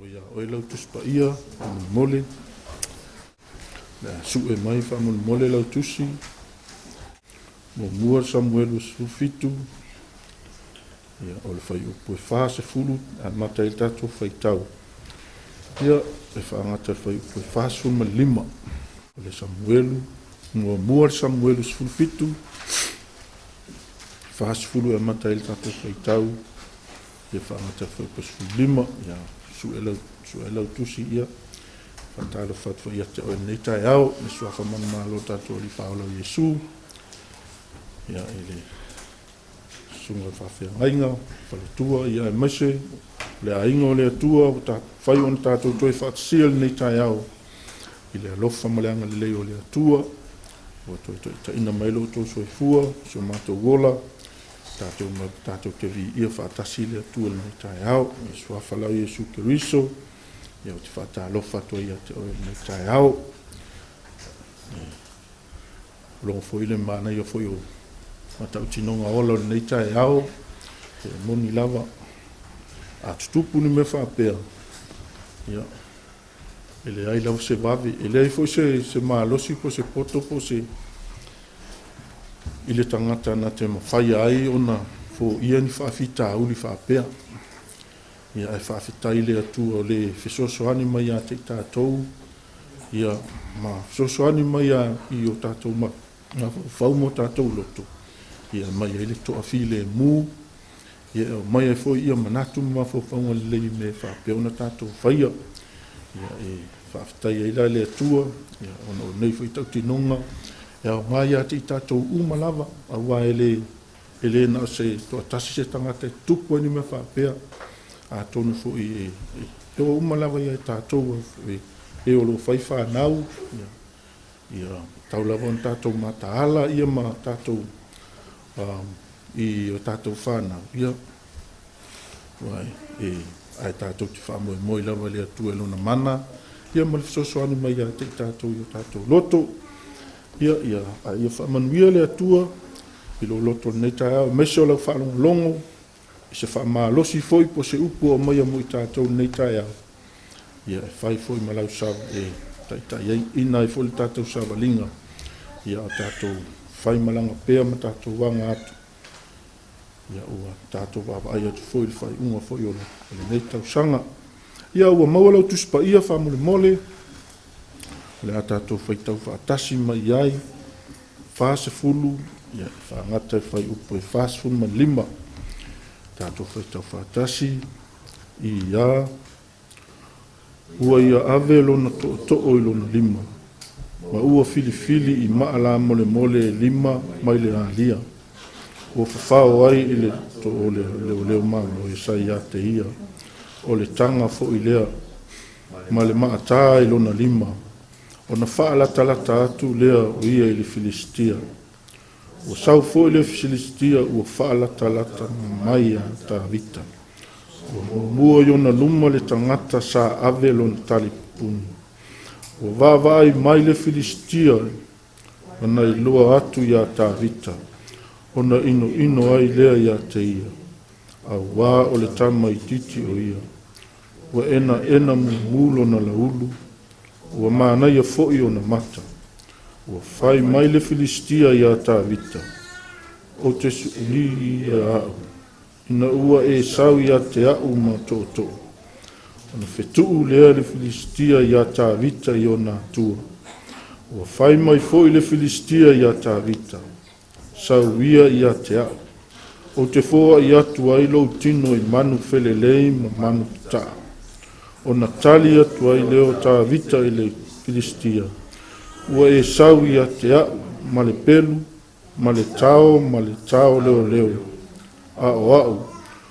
Ua ia oe lau Tusi Paia, faamolemole. O le a sue mai faamolemole lau Tusi. Muamua Samuelu 17, ia, o le fuaiupu e 40, amata ai le tatou faitau. Ia, e faagata i le fuaiupu e 45. O le Samuelu, muamua Samuelu 17, 40 e amata ai le tatou faitau. Ia faagata i le fuaiupu 15, ia sue lau, sue lau tusi, ia faatalofa atu foi ia te oe lenei taeao, i le suafa manumalo o tatou Alii Faaola o Iesu, ia i le susuga i le faafeagaiga, faletua, ia aemaise le aiga o le Atua ua fai ona tatou toe faatasia lenei taeao i le alofa ma le agalelei o le Atua, ua toe taitaiina mai lo outou soifua, so matou ola, tatou ma tatou te viia faatasi le Atua i lenei taeao. I le suafa la o Iesu Keriso, ia ou te faatalofa atu ai ia te oe i lenei taeao. Logo foi le manaia foi o matautinoga ola o lenei taeao, e moni lava, a tutupu ni mea faapea, ia, e leai lava se vave, e leai foi se malosi po o se poto po o se i le tagata na te mafaia ai ona foia ni faafitauli faapea. Ia, ae faafetai i le Atua o le fesoasoani mai ia te i tatou, ia, ma fesoasoani mai i o tatou mafaufau ma o tatou loto, ia aumai ai le toafilemu, ia e aumai ai foi ia manatu ma mafaufauga lelei i mea e faapea ona tatou faia. Ia, e faafetai ai la i le Atua, ia, ona o nei foi tautinoga e aoga ia te i tatou uma lava, aua e le na o se toatasi se tagata e tutupu ai ni mea faapea, atonu foi e oo uma lava ia i tatou e o lo o fai fanau, ia, ia tau lava ona tatou mataala ia ma tatou i o tatou fanau, ia, ae tatou te faamoemoe lava i le Atua i Lona mana, ia ma le fesoasoani mai ia te i tatou i o tatou loto. Ia, ia, a ia faamanuia le Atua i lou loto i lenei taeao, aemaise o lau faalogologo i se faamalosi foi po o se upu o aumaia mo i tatou i lenei taeao, ia e fai foi ma lau e taitaiina ai foi le tatou savaliga, ia o tatou faimalaga pea ma tatou aga atu, ia ua tatou vaavaai atu foi i le faaiuga foi o lenei tausaga. Ia ua maua lau Tusi Paia faamolemole, o le a tatou faitau faatasi mai ai 40, ia e faagata i le fuaiupu e 45. Tatou faitau faatasi i a ua ia ave lona tootoo i lona lima, ma ua filifili i maa lamolemole e lima mai le alia, ua fafao ai i le too o le leoleo mamoe sa ia te ia, o le taga foi lea, ma le maata i lona lima, ona faalatalata atu lea o ia i le Filisitia. Ua sau foi le Filisitia ua faalatalata mai ia Tavita. Ua muamua i ona luma le tagata sa ave lona talipupuni. Ua vaavaai mai le Filisitia ona iloa atu iā Tavita, ona inoino ai lea ia te ia, auā o le tamaitiiti o ia. Ua enaena mumu lona laulu, ua manaia foi ona mata. Ua fai mai le Filisitia iā Tavita, Ou te suʻuli ia au, ina ua e sau ia te au ma tootoo. Ona fetuu lea le Filisitia iā Tavita i ona atua. Ua fai mai foi le Filisitia iā Tavita, Sau ia ia te au, ou te foai atu ai lou tino i manu felelei ma manu tataa. Ona tali atu ai lea o Tavita i le Filisitia, Ua e sau ia te au ma le pelu, ma le tao ma le tao leoleo, a o au,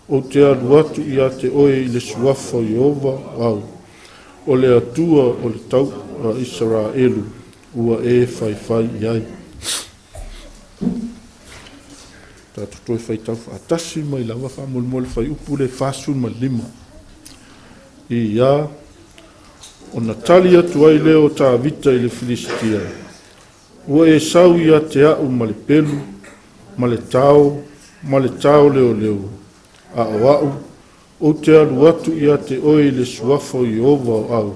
ou te alu atu ia te oe i le suafa o Ieova au, o le Atua o le tau a Isaraelu, ua e faifai i ai. Tatou toe faitau faatasi mai lava faamolemole fuaiupu le 45. I a ona tali atu ai lea o Tavita i le Filisitia, Ua e sau ia te au ma le pelu, ma le tao, ma le tao leoleo, a o au, Ou te alu atu ia te oe i le suafa o Ieova o au,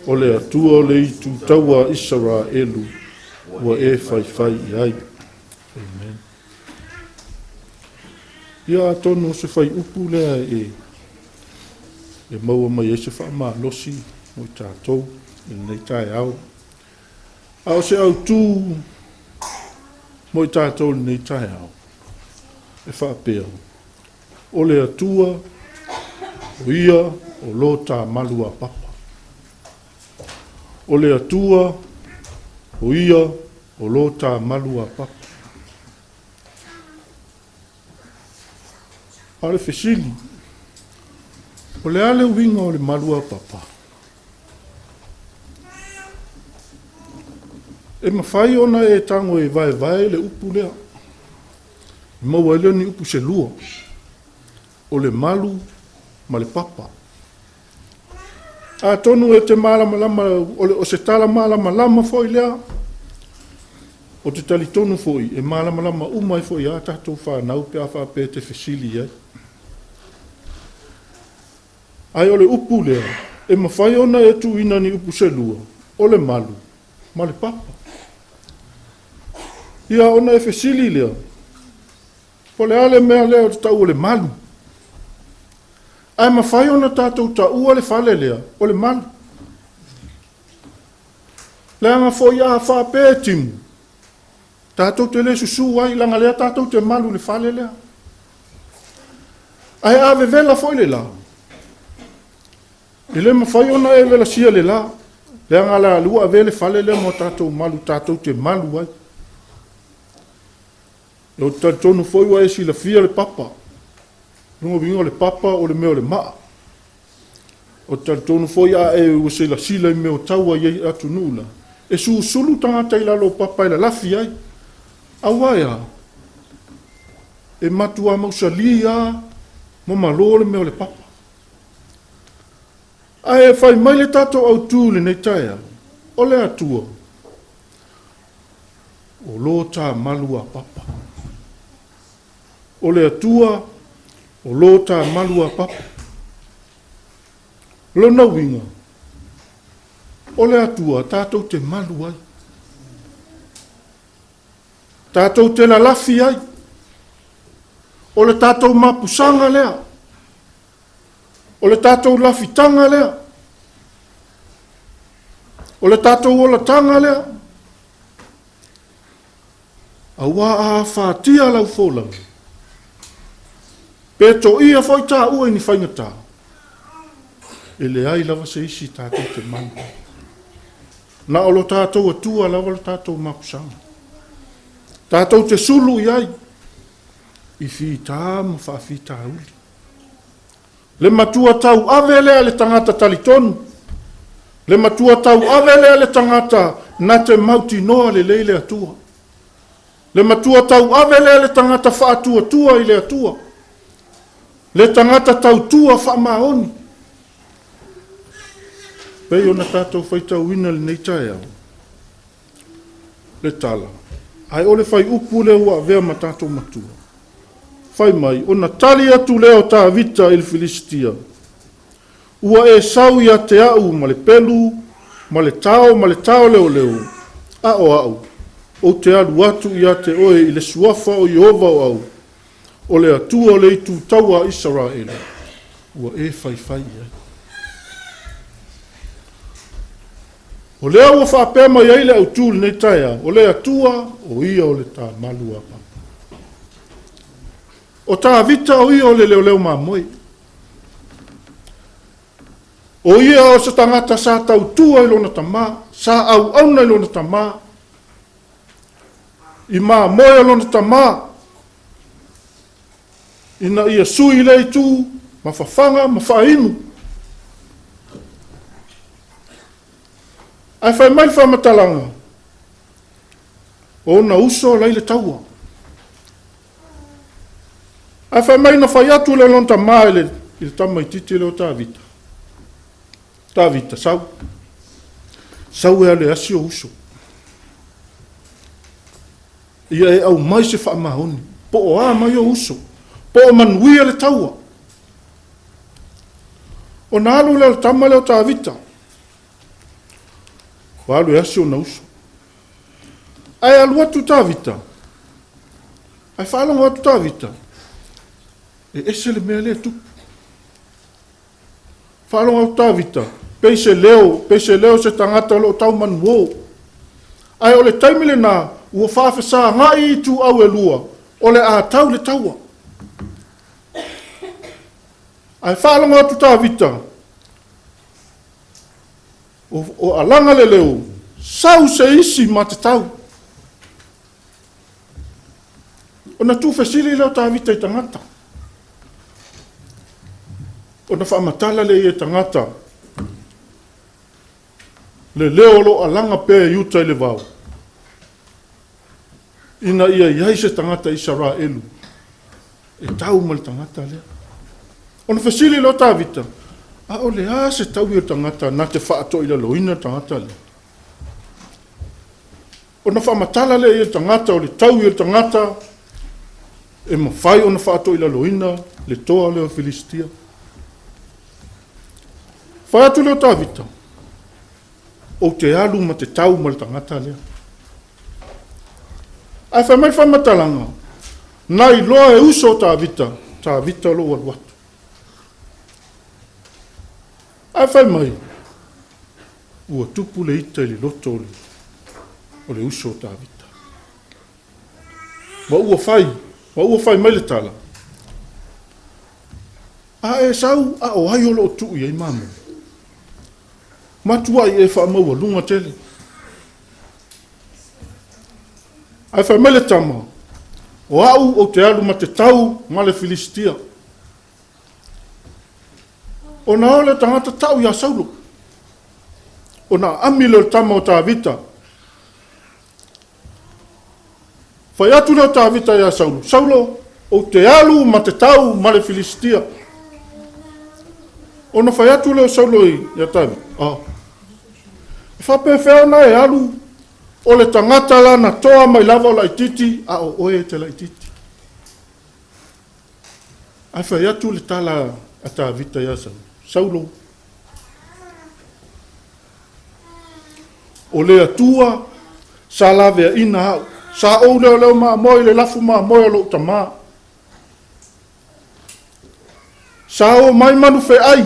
o le Atua o le itu taua a Isaraelu, ua e faifai i ai. Amen. Ia atonu o se fuaiupu lea e maua mai ai se faamalosi mo i tatou i lenei taeao. A o se autū mo i tatou i lenei taeao, e faapea, o le Atua, o ia o lo tā malu a papa. O le Atua, o ia o lo tā malu a papa. A o le fesili, o le a le uiga o le malu a papa? E mafai ona e tago e vaevae le upu lea. E maua ai lea o ni upu se lua, o le malu ma le papa. Atonu e te malamalama, o se tala malamalama foi lea, o te talitonu foi, e malamalama uma ai foi a tatou whanau pe a whaapea te fesili ai. Ae o le upu lea, e mafai ona e tuuina ni upu se lua, o le malu ma le papa. Ia ona e fesili lea, po le a le mea lea o te tau o le malu. Ae mafai ona tatou taua le fale lea, o le malu. Leaga foi a faapea e timu, tatou te le susū ai, leaga lea tatou te malu le fale lea. Ae a vevela foi le la, e le mafai ona e velasia le la, leaga la lua avea le fale lea mo tatou malu, tatou te malu ai. E o te talitonu foi ua e silafia le papa. Luga uiga o le papa o le mea o le maa. O te talitonu foi a e ua silasila i mea o taua i ai atunuu la, e susulu tagata i lalo o papa e lalafi ai. Aua e a? E matua mausali a ma malo le mea o le papa. Ae fai mai le tatou autū lenei taeao, o le Atua, o lo tā malu a papa. O le Atua, o lo tā malu a papa. Lona uiga, o le Atua tatou te malu ai. Tatou te lalafi ai. O le tatou mapusaga lea. O le tatou lafitaga lea. O le tatou olataga lea. Aua a afatia lau folauga, pe toia foi tāua i ni faigata, e leai lava se isi tatou te malu. Na o lo tatou Atua lava lo tatou mapusaga. Tatou te sulu i ai, i fita ma faafitauli. Le matua tauave lea le tagata talitonu. Le matua tauave lea le tagata na te mautinoa lelei le Atua. Le matua tauave lea le tagata faatuatua i le Atua. Le tagata tautua faamaoni. Pei ona tatou faitauina lenei taeao. Le tala. Ae o le fuaiupu lea ua avea ma tatou matua. Fai mai, ona tali atu lea o Tavita i le Filisitia. Ua e sau ia te au ma le pelu, ma le tao ma le tao leoleo, a o au, ou te alu atu ia te oe i le suafa o Ieova o au, o le Atua o le itu taua a Isaraelu, ua e faifai i ai. O lea ua faapea mai ai le autū lenei taeao, o le Atua o ia o le tā malu a papa. O Tavita o ia o le leoleo mamoe. O ia o se tagata sa tautua i lona tama, sa auauna i lona tama, i mamoe o lona tama, ina ia sui le itu, ma fafaga, ma faainu. Ae fai mai le faamatalaga, o ona uso lai le taua. Ae fai mai na fai atu le lona tama i le tamaitiiti lea o Tavita. Tavita, sau. Sau e alu e asi o uso. Ia e aumai se faamaoni. Po o a mai o uso. Po o manuia le taua. Ona alu lea o le tama lea o Tavita, ua alu e asi ona uso. Ae alu atu Tavita, ae faalogo atu Tavita, e ese le mea lea e tupu. Faalogo atu Tavita, pei se leo, pei se leo o se tagata o lo o tau manuō. Ae o le taimi lena, ua faafesagai ituau e lua, o le a tau le taua. Ae faalogo atu Tavita, o alaga le leo, sau se isi ma te tau. Ona tuufesili lea o Tavita i tagata. Ona faamatala lea e tagata le leo o lo o alaga pea i uta i le vao, ina ia i ai se tagata Isaraelu e tau ma le tagata lea. Ona fesili lea o Tavita, a o le a se taui o le tagata na te faatoilaloina le tagata lea? Ona faamatala lea i le tagata o le taui o le tagata e mafai ona faatoilaloina le toa lea o Filistia. Fai atu lea o Tavita, ou te alu ma te tau ma le tagata lea. Ae fai mai le faamatalaga, na iloa e uso o Tavita, Tavita o lou alu atu. Ae fai mai, ua tupu le ita i le loto o le uso o Tavita. Ma ua fai mai le tala, a e sau a o ai o loo tuu i ai mamoe? Matuai e faamaualuga tele. Ae fai mai le tama, o au ou te alu ma te tau ma le Filistia. Ona o le tagata tau ia Saulo. Ona aami lea o le tama o Tavita. Fai atu lea o Tavita ia Saulo, Saulo, ou te alu ma te tau ma le Filistia. Ona fai atu lea o Saulo ia Tavita, e faapefea ona e alu o le tagata lana toa mai lava o laititi, a o oe e te laititi. Ae fai atu le tala a Tavita ia Saulo, Saulo, o le Atua sa laveaina au, sa ou leo leo mamoe i le lafu mamoe o lou tamā. Sa o mai manufeai,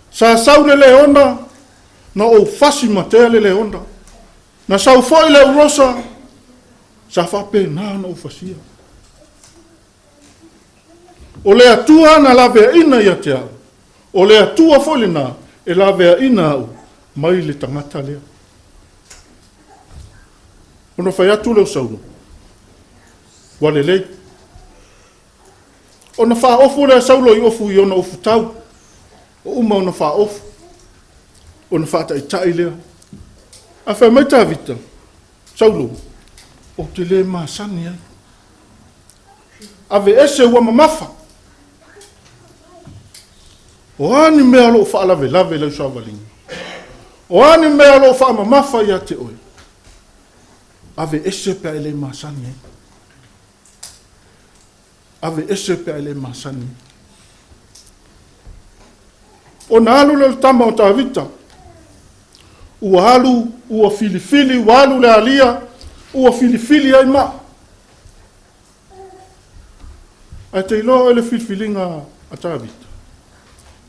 sa sau le leona, na ou fasi matea le leona. Na sau foi le urosa, sa faapena ona ou fasia. O le Atua na laveaina ia te au, o le Atua foi lena e laveaina au mai le tagata lea. Ona fai atu lea o Saulo, ua lelei. Ona faaofu lea Saulo i ofu i ona ofutau, o uma ona faaofu, ona faataitai lea. Ae fai mai Tavita, Saulo, ou te le masani ai. Ave ese ua mamafa. O a ni mea o loo faalavelave i lau savaliga? O a ni mea o loo faamamafa ia te oe? Ave ese pe a e le masani ai. Ave ese pe a e le masani ai. Ona alu lea o le tama o Tavita, ua alu, ua filifili, ua alu le alia, ua filifili ai maa. Ae te iloa oe le filifiliga a Tavita.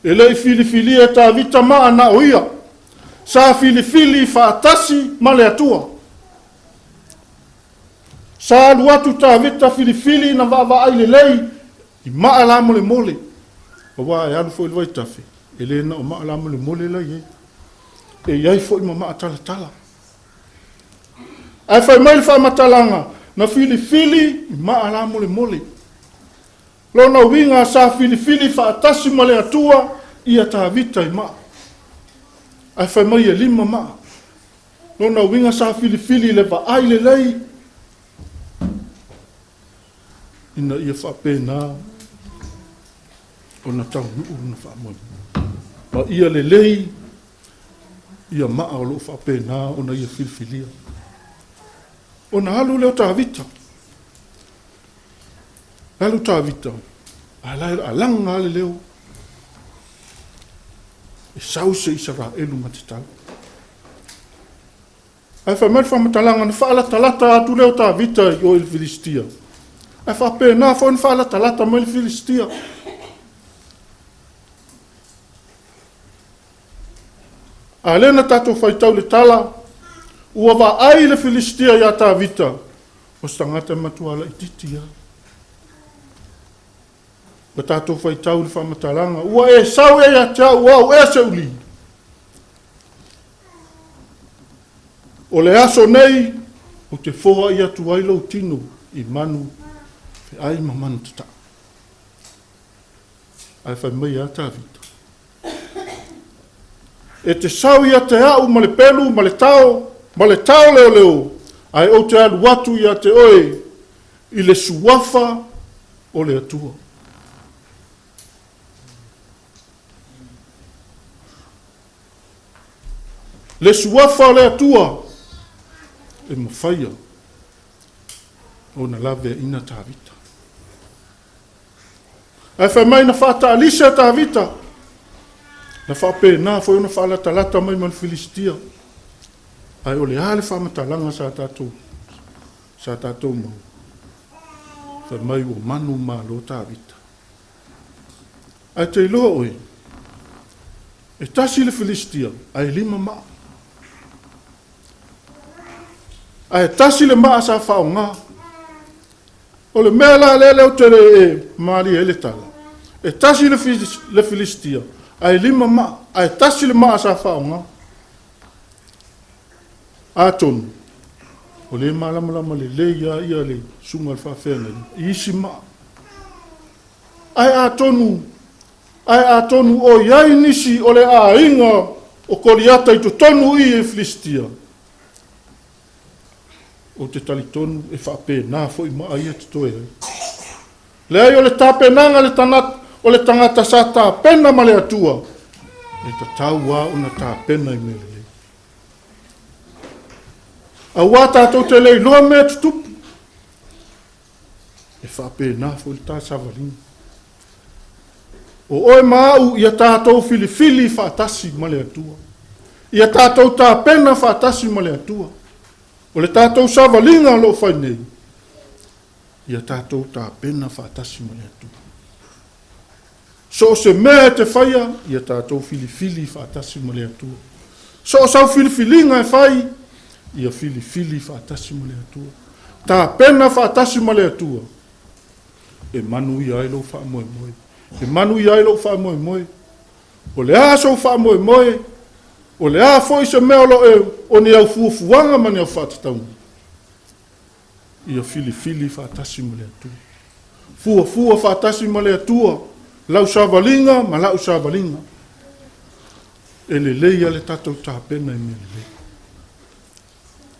E le i filifilia e Tavita maa na o ia. Sa filifili faatasi ma le Atua. Sa alu atu Tavita filifili na vaavaai lelei i maa la molemole. Aua e alu foi le vaitafe, e le na o maa la molemole la i ai. E i ai foi ma maa talatala. Ae fai mai le faamatalaga, na filifili i maa la molemole. Lona uiga sa filifili faatasi ma le Atua ia Tavita i maa. Ae fai mai e 5 maa. Lona uiga sa filifili le vaai lelei ina ia faapena ona taunuu lona faamoemoe. Ma ia lelei ia maa o loo faapena ona ia filifilia. Ona alu lea o Tavita. Alu Tavita, a la e alaga le leo. E sau se Isaraelu matatau. Ae fai mai le faamatalaga, na faalatalata atu lea o Tavita i o i le Filistia. Ae faapena foi ona faalatalata mai le Filistia. A lea na tatou faitau le tala, ua vaai le Filistia ia Tavita, o se tagata matua laititi lava. Ua tatou faitau le faamatalaga, ua e sau ea ia te au, o au ea se uli. O le aso nei, ou te foai atu ai lou tino i manu feai ma manu tataa. Ae fai mai a Tavita, e te sau ia te au ma le pelu ma le tao, ma le tao leoleo, ae ou te alu atu ia te oe i le suafa o le Atua. Le suafa o le Atua e mafaia ona laveaina Tavita. Ae fai mai na faataalise a Tavita, na faapena foi ona faalatalata mai ma le Filistia. Ae o le a le faamatalaga sa tatou sa tatou maua? Fai mai ua manu malo Tavita. Ae te iloa oe, e tasi le Filistia, ae 5 maa. Ae tasi le maa sa faaaoga. O le mea la lea lea ou te le e malie ai le tala, e tasi le Filistia, ae 5 maa, ae tasi le maa sa faaaoga. Atonu, o le malamalama lelei ia ia le susuga i le faafeagaiga i isi maa. Ae atonu o i ai nisi o le aiga o Koliata i totonu i i Filistia, ou te talitonu e faapena foi maa ia totoe ai. Leai, o le tapenaga o le tagata sa tapena ma le Atua, e tatau lava ona tapena i mea lelei. Aua tatou te le iloa mea tutupu, e faapena foi le ta savaliga. O oe ma au ia tatou filifili faatasi ma le Atua. Ia tatou tapena faatasi ma le Atua. O le tatou savaliga o lo o fai nei, ia tatou tapena faatasi ma le Atua. So o se mea e te faia, ia tatou filifili faatasi ma le Atua. So o sau filifiliga e fai, ia filifili faatasi ma le Atua. Tapena faatasi ma le Atua, e manuia ai lou faamoemoe. E manuia ai lou faamoemoe. O le a sou faamoemoe, o le a foi se mea o lo o ni au fuafuaga ma ni au faatatauga, ia filifili faatasi ma le Atua. Fuafua faatasi ma le Atua, lau savaliga ma lau savaliga. E lelei a le tatou tapena i mea lelei.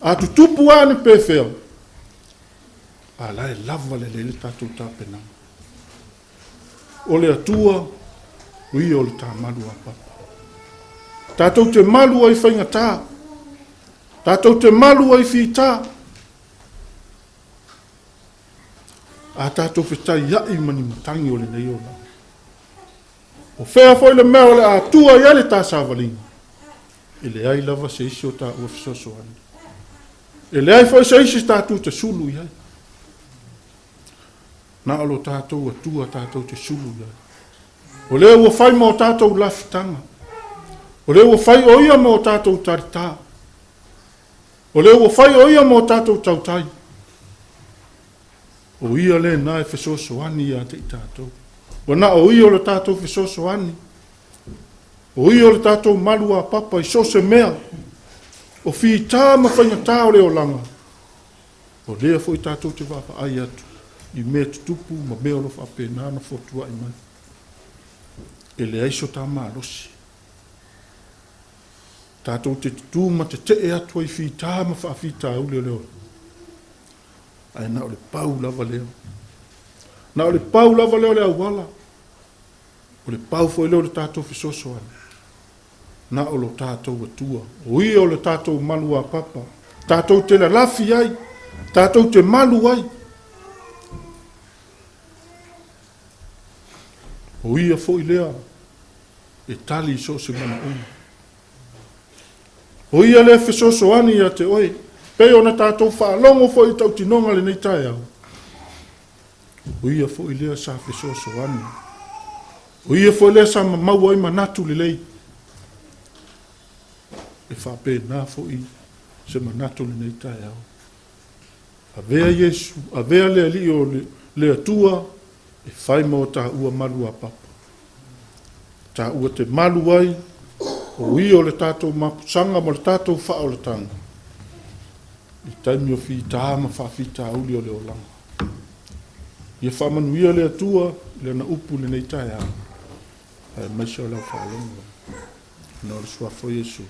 A tutupu lava ni pefea, a la e lava lelei le tatou tapenaga. O le Atua, o ia o le tamalu a papa. Tatou te malu ai faigata, tatou te malu ai fita, a tatou fetaiai ma ni matagi o lenei olaga. O fea foi le mea o le a tua i ai le ta savaliga, e leai lava se isi o taua fesoasoani. E leai foi se isi tatou te sulu i ai. Na o lo tatou Atua tatou te sulu i ai. O lea ua fai ma o tatou lafitaga. O lea ua fai o ia ma o tatou talitā. O lea ua fai o ia ma o tatou tautai. O ia lena e fesoasoani ia te i tatou. Ua na o ia o le tatou fesoasoani. O ia o le tatou malu a papa i so o se mea. O fita ma faigata o le olaga. O lea foi tatou te vaavaai atu i mea tutupu ma mea o lo faapena na fotuai mai. E leai so ta malosi. Tatou te tutū ma tetee atu ai fita ma faafitauli o le ola. Ae na o le pau lava lea. Na o le pau lava lea o le auala. O le pau foi lea o le tatou fesoasoani. Na o lo tatou Atua. O ia o le tatou malu a papa. Tatou te lalafi ai. Tatou te malu ai. O ia foi lea. e tali i so o se manaoga. O ia lea e fesoasoani ia te oe, pei ona tatou faalogo foi i tautinoga i lenei taeao, o ia foi lea sa fesoasoani, o ia foi lea sa mamau ai manatu lelei. E faapena foi se manatu i lenei taeao. Avea Iesu, avea le Alii o le Atua e fai ma o taua malu apapa. Taua te malu ai, o ia o le tatou mapusaga ma le tatou faaolataga i taimi o fita ma faafitauli o le olaga. Ia faamanuia le Atua i lana upu i lenei taeao, aemaise o lau faalogo. Ona o le suafa o Iesu.